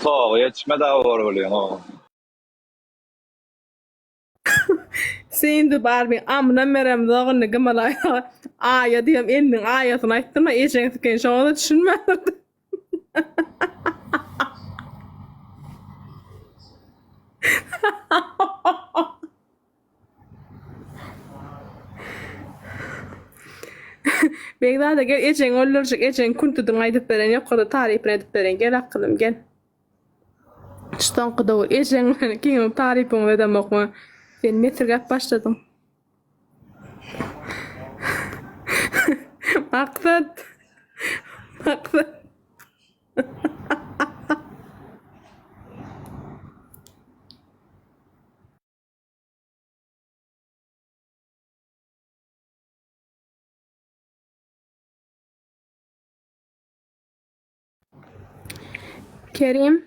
Togy ýetişmedi aw bor welin o. Sen Barbie amyna meremzok indi gymalaý aýa diýem eliniň aýasyny aýtdyma ejeň siken şoňa-da düşünmändir. Begzada gel ejeňi öldürjek ejeň küntüdiňi aýdyp beren ýokarda tarypyny edip beren gel akylym gel. Şu soňky döwür ejeň bilen ikiňiziň tarypyňyzy edemokmy? Sen mesirgäp başladyň. Maksat. Maksat. Kerim.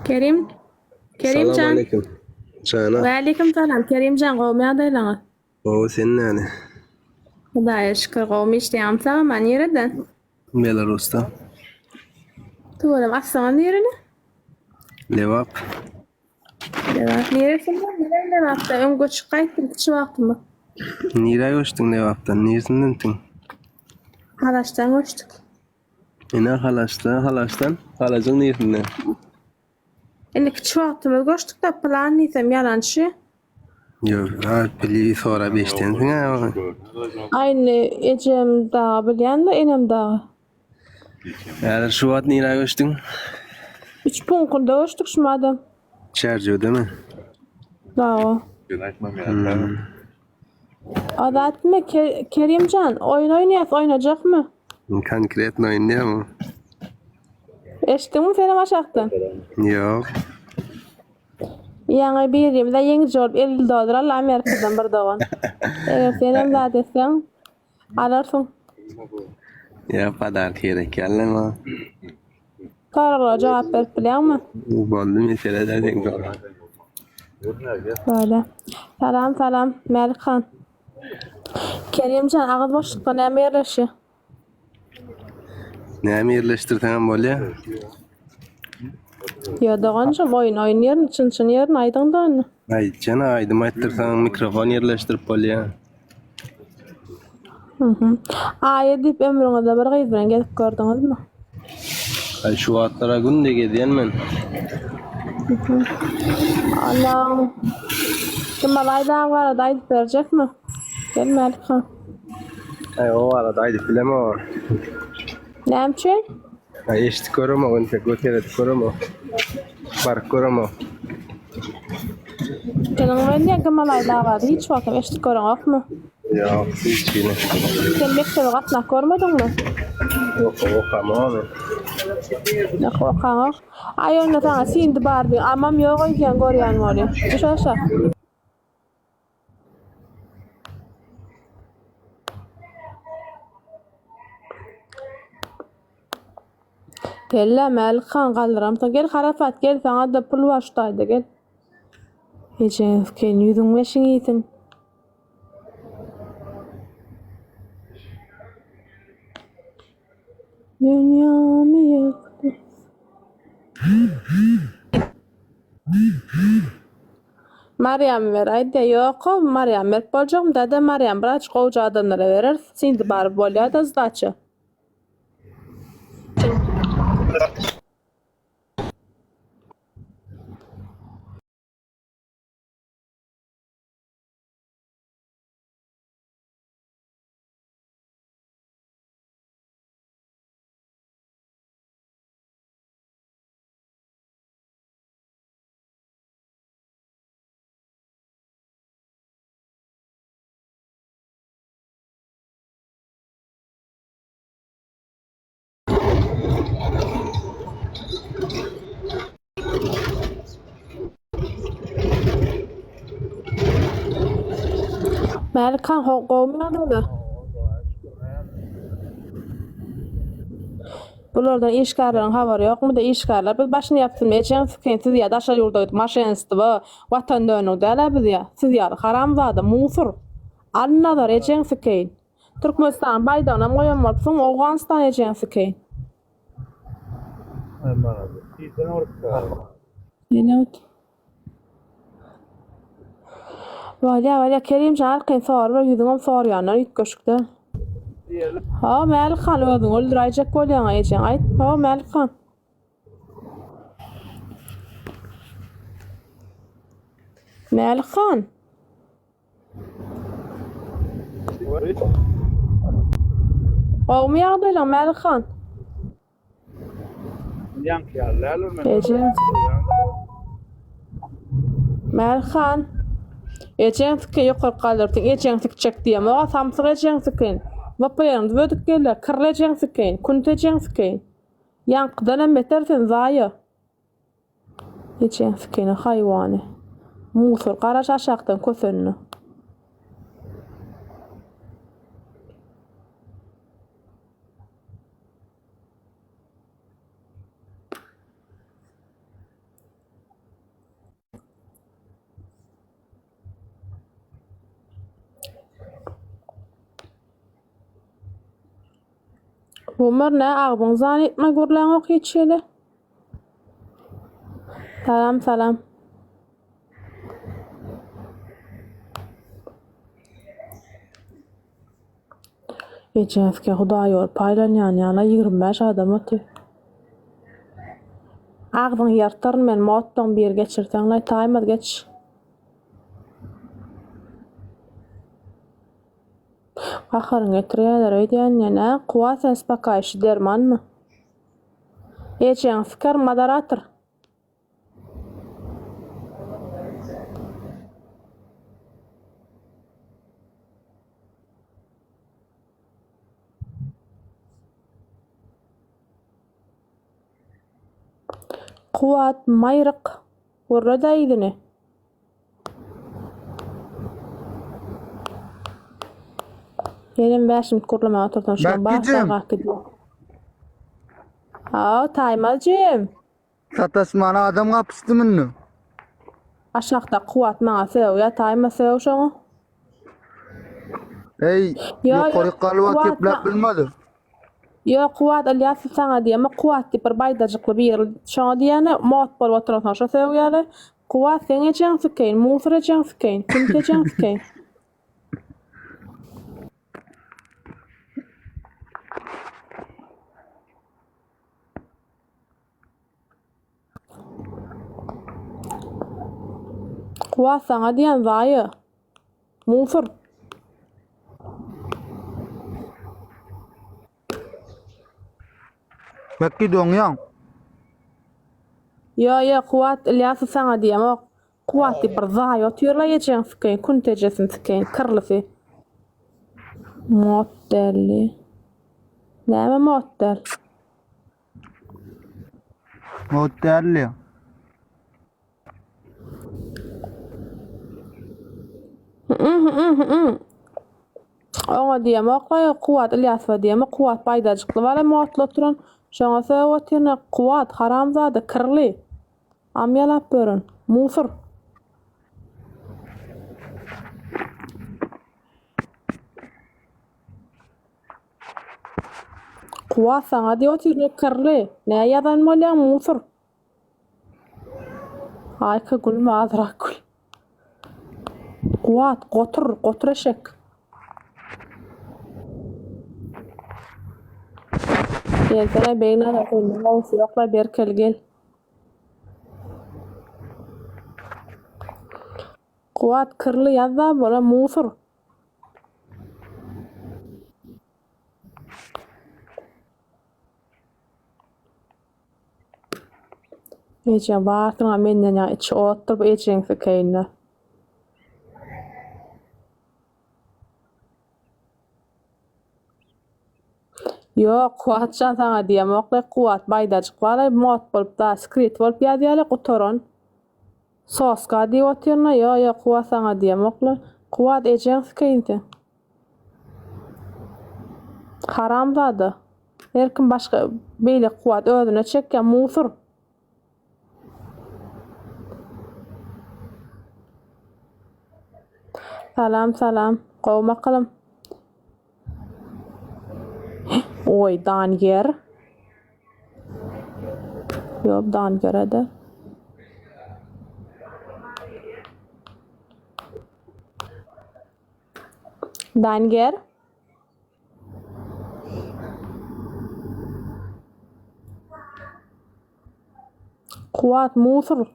Kerim. Kerim Salam jan. aleyküm. Jana. Ve aleyküm salam. Kerim jan gowmy ýagdaýlaňyz? Gowy sen näne? Hudaýa şükür gowmy işleýäňmi sag-aman nireden? Belarusda. Tüweleme aslyňyz nireli? Lebap. Lebap neresinden? Menem Lebapda öň göçüp gaýtdym kiçi wagtymyz. Nirä göçdüň Lebapdan? Niresinden Halaçdan göçdük. Ine Halaçda, Halaçdan. Halajyň niresinden? Indi kiçi wagtymyz göçdük-de pylan diýsem ýalançy. Ýok, ha, bili sorap eşdensiň-ä ony. Aý indi ejem dagy bilýän-de enem dagy. Häzir şu wagt nirä göçdüň? Üçpunkulda göçdük şu madam. Çärjewdemi? Hawa. Hmm. Azatmy Kerimjan oýun oýnaýas oýnajakmy? Konkretno oýnaýarmy? Eşitdiňmi senem aşakdan? Ýok. Ýaňy birimize ýeňiji bolup 50 dollar aldy Amerikadan bir dogan. Eger senem zat etseň alarsyň. Ýa podarka gerek ýaly maňa. Soraglara jogap berip bilýäňmi? Boldy mesele däl seň soragyň. Böyle. Salam salam Mälik han. Kerimjan agyz boşlukda näme ýerleşýär? Näme ýerleşdirseňem bolýar. Ýo doganjym oýun oýun ýerini çyn çyn ýerini aýdyňda indi. Aýtjana aýdym aýtdyrsaň mikrofon ýerleşdirip bolýar. Mhm. Aýa diýip ömrüňizde bir gyz bilen gezip gördüňizmi? Aý şu wagtlara günde gezýän men. Allah'ım. Gymalaý dag barada aýdyp berjekmi? Gel Mälik han. Aý o barada aýdyp bilemok. Näme üçin? Aý eşidip göremok entek göz seredip göremok. Baryp göremok. Seniň bilen diýen Gymalaý dag barada hiç wagtam eşidip göreňokmy? Ýok hiç hili. Sen mekdebe gatnap görmediňmi? Okuw okamok men. Okuw okaňok. Aý onda saňa Sindi bar diýen amam ýok öýdýän görýän bolýa. Düş aşak. Pelle Mälik han galdyramsoň gel Harasat gel saňa-da pul bar şu taýda gel. Ejeňiz ken ýüzüň beşiň iýsin. Dünýämi ýykdy. Marýamy beräýdä. Ýok-ow, Marýamy berip boljakmy däde, Marýamy birazjyk gowja adamlara bereris. Indi baryp bolýa-da sdaça. Mälik han gowmy ýagdaýlar? Bulardan işgärleriň habary ýokmydy? Işgärler biz başyny ýapsyn ejeň sikin siz ýa daşary ýurda gidip maşenstwo watan dönügi dälä biz ýa siz ýaly haramzada musur Alnazar ejeň sikeýin. Türkmenistanyň baýdagynam goýan bolupsyň Owganystan ejeň sikeýin. Ýene Bolýa bolýa Kerimjan arkaýyn soruber ýüzüňem sorýandan üýtgeşik däl. Ho Mälik han özüňi öldüräýjek bolýaňa ejeň aýt ho Mälik han. Mälik han. Gowmy ýagdaýlaň Mälik han? Eje. Mälik han. Ejeň sikin ýokaryk galdyrsyň, ejeň sikjek diýemok-a, samsyk ejeň sikin. VPN-iňizi bödük gelýär, kirli ejeň sikin, künti ejeň sikin. Ýaňkydanam beter sen zaýa. Ejeň sikini haýwany. Musor garaş aşakdan kösenine. Bumar nä agzyň zan etme gürläňok hiç hili. Salam salam. Ejeňizkä hudaý ýol paýlanýan ýaly 25 adam otyr. Agzyňy ýartaryn men mottoň bir geçirseňlaý taýmaz geç. Gaharyňy getirýäler öýdýän men ä Kuwat sen spakaýşi dermanmy? Ejeňi sikerim moderator. Kuwat maýryk gürle-dä yzyny. Ýenem 5 minut gürlemäge otursaň şoň bar Mätgijim. sagat gidýär. Haw, Taýmazjym. Sataşmana adam gapyşdy munda. Aşakda Kuwat maňa sögýär, Taýmaz sög şoňa. Eý, Ýo, ýo, ýokaryk galyp Kuwat gepläp ma- bilmedi. Ýo, Kuwat Ylýasow saňa diýemok, Kuwat diýip bir baýdajykly biri şoňa diýýäne, mot bolup oturansoň şo sögýärler. Kuwat seň ejeňi sikeýin, musor ejeňi sikeýin, künti ejeňi sikeýin. Kuwat saňa diýýän zaýa. Musor. Mekgi doňýaň. Ýo ýo Kuwat Ylýasow saňa diýemok. Kuwat diýip bir zaýa otyrla ejeň sikeýin künt ejesini sikeýin kirlisi. Mot däldi. Näme mot däl? Mot däldi. Oňa diýemok-la, ýok, Kuwat Ylýasowa diýemok, Kuwat baýdajykly bala motly oturan, şoňa sögüp otyryn-a, Kuwat, haramzada, kirli, am ýalap ýören, musur. Kuwat saňa diýip otyryn-a, kirli, nä ýazan bolýaň, musur. Aýka gülme azrak gül. Kuwat gotur gotur eşek. Gelsene Begnazar senden gowusy ýokla berkeli gel. Kuwat kirli ýazda bola musur. Eje barsyňa menden ýa içi otdur bu ejeň sikeýinde. Ýok Kuwatjan saňa diýemokle Kuwat baýdajyk baraý mod bolup da skrit bolup ýazýaly gutaran soska diýip otyrna ýo ýo Kuwat saňa diýemokle Kuwat ejeň sikeýin seň. Haramzada. Her kim başga beýle kuwwat özüne çekýär, musur. Salam salam. Gowy makalym. Oý, Danger. Ýok, Dangere-de. Danger. Kuwat musur.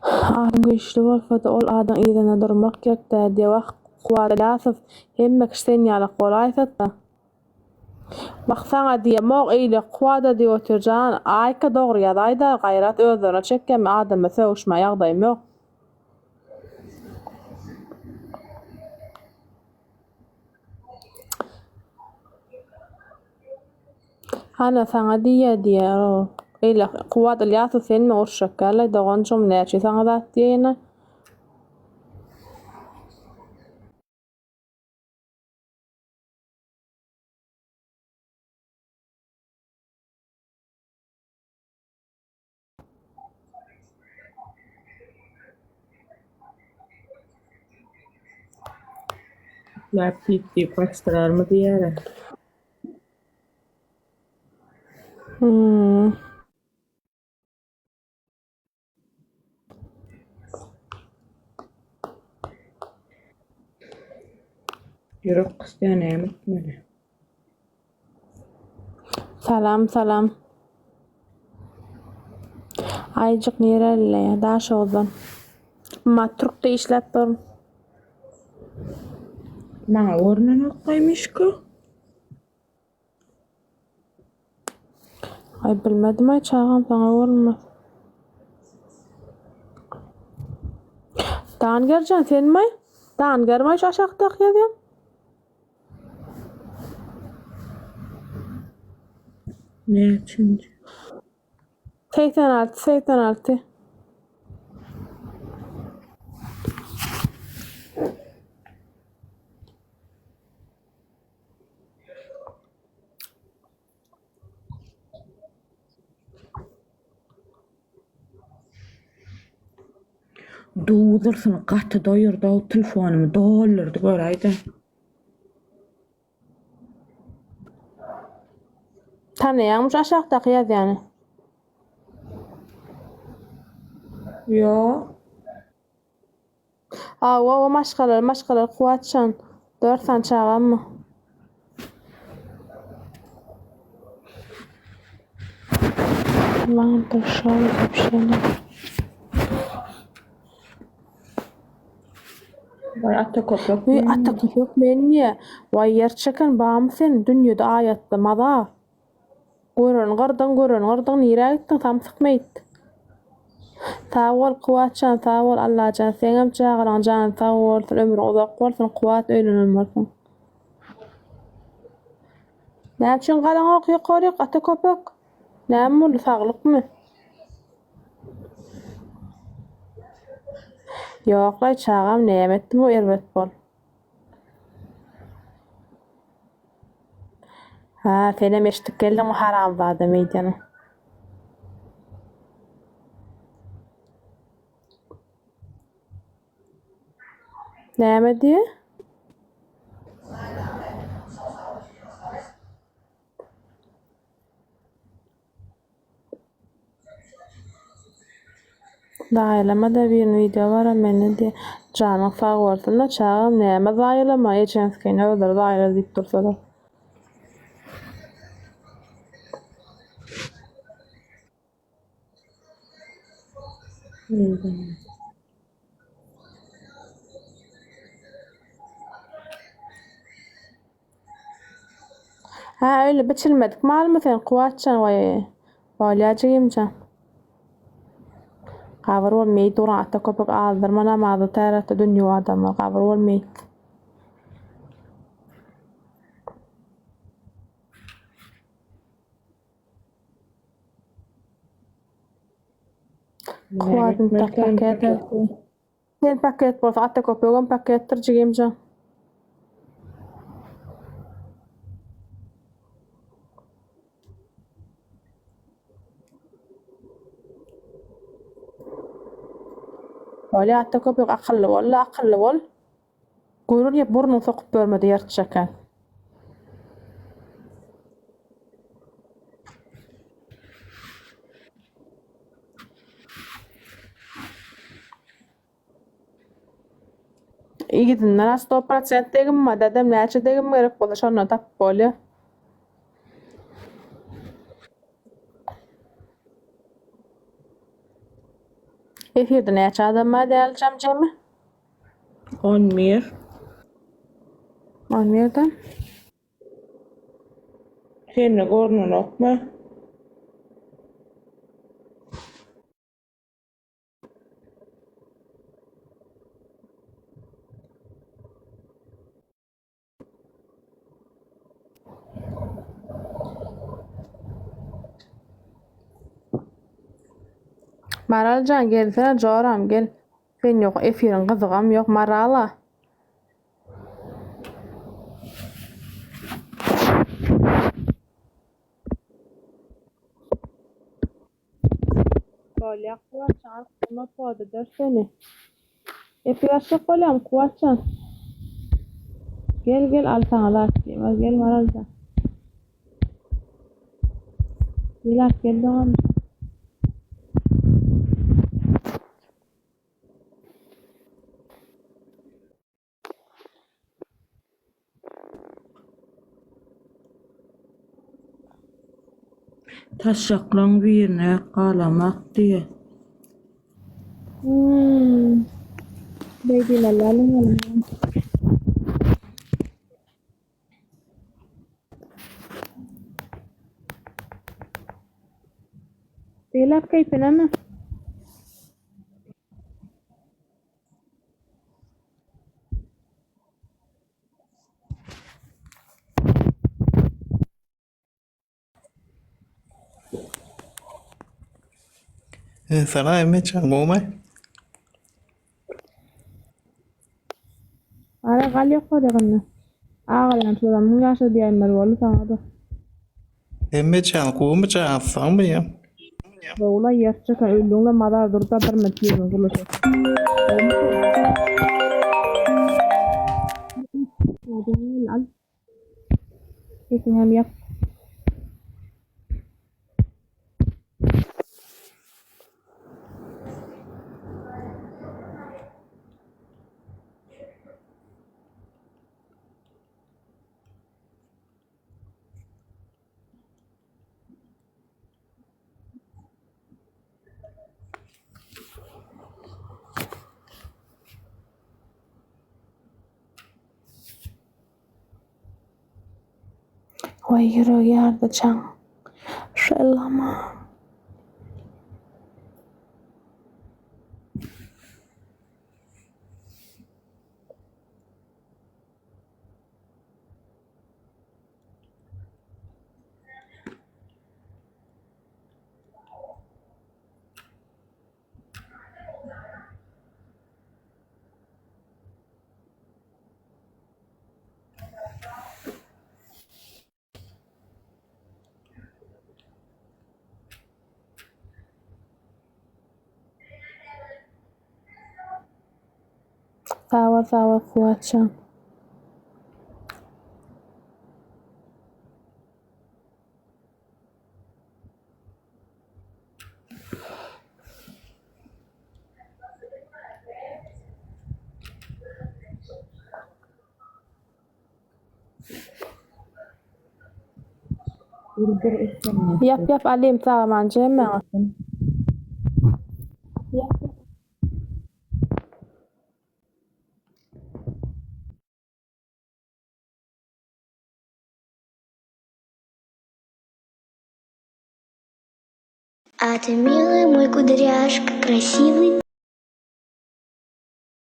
Adam güýçli bolsada ol adyň yzynda durmak gerek däl diýýär. Wah Kuwat Ilýasow hemme kişi sen ýalak bolaýsada. Wah saňa diýemok eýle Kuwada diýip otyr jan Aýka dogry ýazaýda gaýrat özlerine çekýän men adama sögüşmä ýagdaýym ýok. Hana saňa diýýä diýýä o eýle Kuwat Ylýasow sen men uruşjak däl-aý doganjygym näçe saňa zat diýeýin-a. Läp diýip diýip gaçdyrarmy diýýärä. Hmm. Ýürek gysýar näme etmeli? Salam salam. Aýjyk nireli? Daşoguzdan. Ma Türkde işläp durun. Maňa görnenokkaý mişka. Aý bilmedim aý çagam saňa görünmez. Dangerjan senmi? Dangermi şu aşakdaky ýazýan? Näçinji? 86 86. Duzursyny gaty doýurdy-ow, telefonymy doldurdy göräýdä. Tanaýaňmy şu aşakdaky ýazýany? Ýok. Hawa o maşgalaly maşgalaly Kuwatjan. Dört sany çagammy? Вам большое сообщение. Waý ata köpek. Wiý ata köpek men diýýä. Waý ýer çeken barmy sen dünýede aýatda maza. Göreni gyrdyň göreni gyrdyň nirä gitdiň samsyk meýit. Sag bol Kuwatjan sag bol Allajan seňem çagalaň jany sag bolsun ömrüň uzak bolsun Kuwat öýlenen bolsaň. Näme üçin galaňok ýokaryk ata köpek? Näme boldy saglykmy? Ýoklaý çagam näme etdim o erbet bol. Ha, senem eşidip geldiňmi haramzada meýdany. Näme diýýä? Zaýalama-da birini wideo bara mende diýýä. Janyň sag bolsun-da çagam näme zaýalama ejeňiskini özleri zaýala diýip dursalar. Hä öyle biçilmedik malmy sen Kuwatjan waý bolýa jigimjan. Gabyr bol meýit duran ata köpek azdyrma namazy täretde dünýewi adamlar gabyr bol meýit. Kuwatny tak paket. Sen paket bolsa ata köpegem paketdir jigimjan. Bolýa ata köpek akylly bol-la akylly bol. Görür ýa burnuňy sokup görmedi ýyrtyç eken. Ýigidinden a 100% degim bar dadam näçe degim gerek bolsa şondan tapyp bolýa. Efirde näçe adam bar dälijam jemi? 11. 11-den. Sende görnenokmy? Maraljan gelsene joram gel. Sen ýok efiriň gyzygam ýok Marala. Bolýa Kuwatjan artdyrma pod eder seni. Efir açjak bolýamy Kuwatjan. Gel gel al saňa zat diýmez gel Maraljan. Gel at gel dogan. Taşşaklaň birine galamak diýe. Hmm. Beý diýmeli Beýläk keýpinemi? Salam Emmejan gowmy? Ara gal ýokary ýygynda. Agalan şolam müň ýaşa diýäýmeli boldy saňa-da. Emmejan gowmy jan sagmy ýa? Gowula ýer çeken öldüňle mazar durda bir minut ýüzüň gurluşyp. Al. Sesiňem ýap. Waý ýüregi ýardy çaň. Şellama. Sag bol sag bol Kuwatjan. Ýap ýap alyň sagaman jemmäň. Ýap ýap. А ты милый мой кудряшка, красивый.